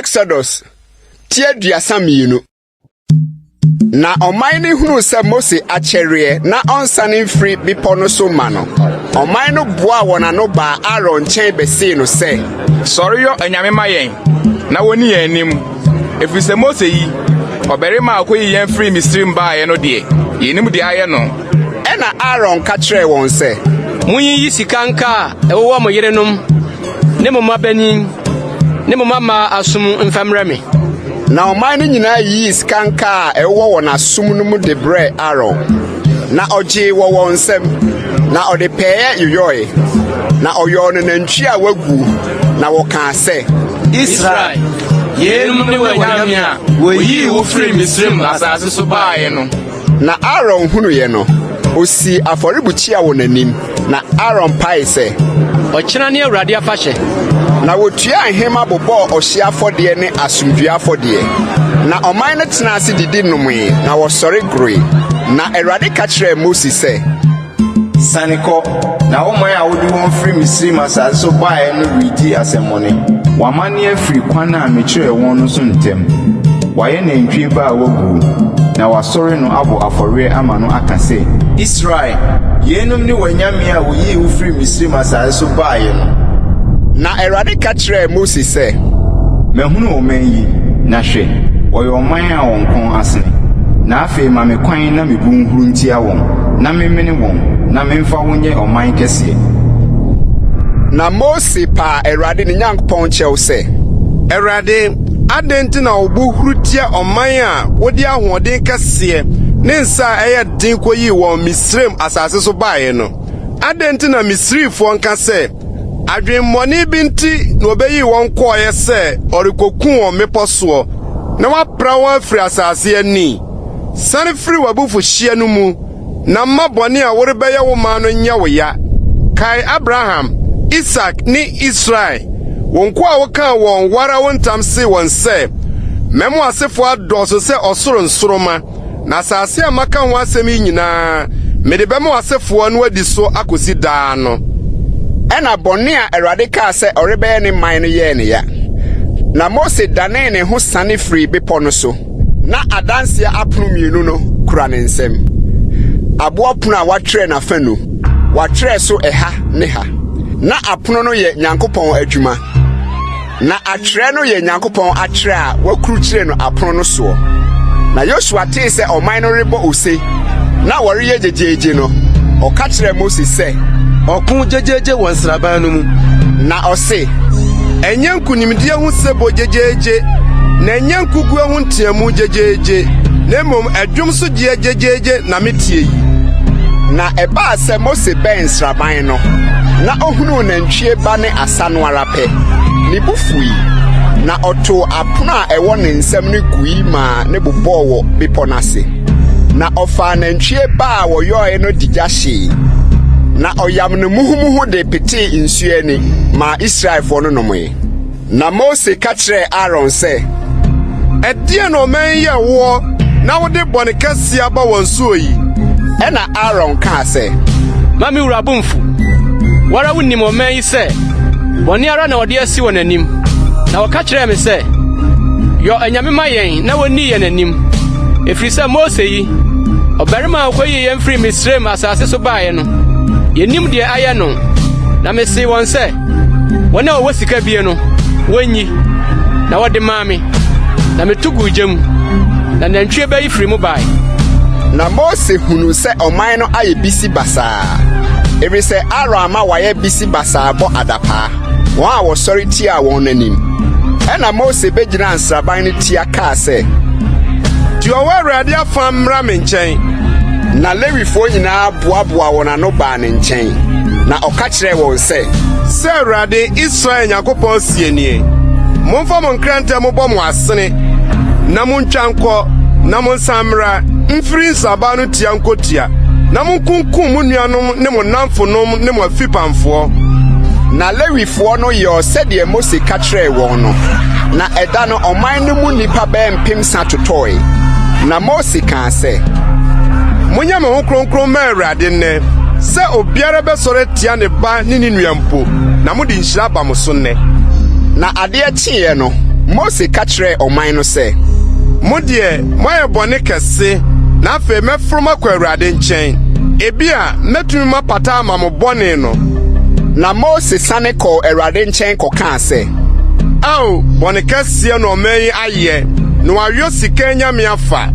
Exodus ti 32. Na ɔman no hunuu sɛ Mose akyɛreɛ na ɔnsane mfiri bepɔ no so mma no, ɔman no boaa wɔn ano baa Aaron nkyɛn bɛsee no sɛ, Sɔre yɔ anyame ma yɛn, na wɔnni yɛn anim, ɛfiri sɛ Mose yi, ɔbarima a ɔkɔyii yɛn firii Misraim baeɛ no deɛ, yɛnnim deɛ ayɛ no. Ɛnna Aaron ka kyerɛɛ wɔn sɛ, Monyiyi sika nkaa a ɛwowɔ mo yerenom ne mo mmabanin ne mo mmammaa asom mfa mmrɛ me. Na ɔman no nyinaa yiyii sika nkaa a ɛwowɔ wɔn asom no mu de brɛɛ Aaron, na ɔgyee wɔ wɔn nsam, na ɔde pɛeɛ yoyɔe, na ɔyɔɔ no nantwie a waguo, na wɔkaa sɛ, Israel, yeinom ne w'anyame a wɔyii wo firii Misraim asase so baeɛ no. Na Aaron hunuiɛ no, ɔsii afɔrebukyia wɔ n'anim, na Aaron paee sɛ, Ɔkyena ne Awurade afahyɛ. Na wɔtuaa nhema bobɔɔ ɔhyeɛ afɔdeɛ ne asomdwoeɛ afɔdeɛ. Na ɔman no tenaa ase didi nomee, na wɔsɔre goroe. Na Awurade ka kyerɛɛ Mose sɛ, Siane kɔ, na wo man a wode wɔn firi Misraim asase so baeɛ no redi asɛmmɔne. Wɔamane afiri kwan a mekyerɛɛ wɔn no so ntɛm. Wɔayɛ nantwie ba a waguo, na wɔasɔre no abɔ afɔreɛ ama no aka sɛ, Israel, yeinom ne w'anyame a wɔyii wo firii Misraim asase so baeɛ no. Na Awurade ka kyerɛɛ Mose sɛ. Mahunu ɔman yi, na hwɛ, wɔyɛ ɔman a wɔn kɔn asene. Na afei ma me kwan na me bo nhuru ntia wɔn, na memmene wɔn, na memfa wo nyɛ ɔman kɛseɛ. Na Mose paa Awurade ne Nyankopɔn kyɛw sɛ. Awurade, adɛn nti na wo bo huru tia ɔman a wode ahoɔden kɛseɛ ne nsa a ɛyɛ den kɔyii wɔn Misraim asase so baeɛ no? Adɛn nti na Misrifoɔ nka sɛ, 'Adwemmɔne bi nti na ɔbɛyii wɔn kɔeɛ sɛ ɔrekɔku wɔn mmepɔ soɔ na wapra wɔn afiri asase ani? Sane firi w'abufuhyeɛ no mu na mma bɔne a worebɛyɛ wo man no nyɛ wo ya. Kae Abraham, Isak ne Israel, wo nkoa a wokaa wɔn wo ara wo ntam see wɔn sɛ, 'Mɛma w'asefoɔ adɔɔso sɛ ɔsoro nsoromma, na asase a maka ho asɛm yi nyinaa, mede bɛma w'asefoɔ na wɔadi so akosi daa no. Ɛnna bɔne a Awurade kaa sɛ ɔrebɛyɛ ne man no yɛɛ no ya. Na Mose danee ne ho siane firii bepɔ no so. Ná Adanseɛ apono mmienu no kura ne nsam, aboɔ pono a wɔatwerɛ n'afanu, wɔatwerɛ so ɛha ne ha. Ná apono no yɛ Nyankopɔn adwuma. Na atwerɛ no yɛ Nyankopɔn atwerɛ a wɔakurukyire no apono no soɔ. Na Yosua tee sɛ ɔman no rebɔ ose na wɔreyɛ gyegyeegye no, ɔka kyerɛɛ Mose sɛ. Ɔko gyegyeegye wɔ nsraban no mu. Na ɔse. Ɛnyɛ nkonimdie ho sebɔ gyegyeegye, na ɛnyɛ nkoguo ho nteamu gyegyeegye, na mmom ɛdwom so gyeɛ gyegyeegye na meteɛ yi. Na ɛbaa sɛ Mose bɛn nsraban no, na ɔhunuu nantwie ba ne asa no ara pɛ, ne bo fui, na ɔtoo apono a ɛwɔ ne nsam no gui maa ne bobɔɔ wɔ bepɔ no ase. Na ɔfaa nantwie ba a wɔyɔe no de gya hyee, na ɔyam no muhumuhu de petee nsuo ani maa Israelfoɔ no nomee. Na Mose ka kyerɛɛ Aaron sɛ, Ɛdeɛn na ɔman yi yɛɛ woɔ na wode bɔne kɛseɛ aba wɔn soɔ yi? Ɛnna Aaron kaa sɛ, Mma me wura bo mmfu. Wo ara wunim ɔman yi sɛ bɔne ara na wɔde asi wɔn anim. Na wɔka kyerɛɛ me sɛ, 'Yɔ anyame ma yɛn na wonni yɛn anim, ɛfiri sɛ Mose yi, ɔbarima a ɔkɔyii yɛn firii Misraim asase so baeɛ no, yennim deɛ ayɛ no. Na mesee wɔn sɛ, Wɔn a wɔwɔ sika bie no, wonnyi. Na wɔde maa me, na meto guu gya mu, na nantwie ba yi firi mu bae. Na Mose hunuu sɛ ɔman no ayɛ bisi basaa, ɛfiri sɛ Aaron ama wɔayɛ bisi basaa bɔ adapaa, wɔn a wɔsɔre tiaa wɔn no anim. Ɛnna Mose bɛgyinaa nsraban no tia kaa sɛ, Deɛ ɔwɔ Awurade afa mmra me nkyɛn. Na Lewifoɔ nyinaa boaboaa wɔn ano baa ne nkyɛn, na ɔka kyerɛɛ wɔn sɛ. Sɛ Awurade, Israel Nyankopɔn seɛ nie, Momfa mo nkrantɛ mmobɔ mo asene, na muntwa nkɔ, na monsan mmra, mfiri nsraban no tia nkotia, na munkunkum mo nuanom ne mo nnamfonom ne mo afipamfoɔ. Na Lewifoɔ no yɔɔ sɛdeɛ Mose ka kyerɛɛ wɔn no, na ɛda no ɔman no mu nnipa bɛyɛ mpemsa totɔe. Na Mose kaa sɛ. Monyɛ mo ho kronkron mma Awurade nnɛ, sɛ obiara bɛsɔre atia ne ba ne ne nua mpo, na mode nhyira aba mo so nnɛ. Na adeɛ kyeeɛ no, Mose ka kyerɛɛ ɔman no sɛ. Mo deɛ, moayɛ bɔne kɛse, na afei mɛforo makɔ Awurade nkyɛn. Ebia mɛtumi mapata ama mo bɔne no. Na Mose sane kɔɔ Awurade nkyɛn kɔkaa sɛ. Ao, bɔne kɛseɛ na ɔman yi ayɛ, na wɔayɔ sika anyame afa.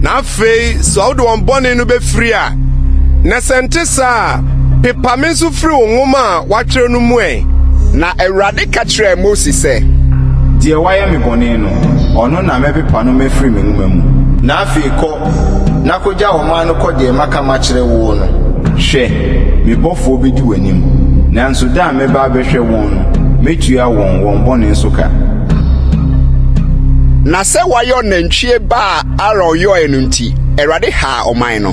Na afei sɛ wode wɔn bɔne no bɛfiri a, na sɛ ɛnte saa a, pepa me nso firi wo nwoma a woatwerɛ no mu ɛ. Na Awurade ka kyerɛɛ Mose sɛ. Deɛ wayɛ me bɔne no, ɔno na mɛpepa no mafiri me nwoma mu. Na afei kɔ, na kɔgya ɔman no kɔ deɛ maka makyerɛ woɔ no. Hwɛ, me bɔfoɔ bɛdi w'anim, nanso da a mɛba abɛhwɛ wɔn no, mɛtua wɔn wɔn bɔne so ka. Na sɛ wɔayɔ nantwie ba a Aaron yɔe no nti, Awurade haa ɔman no.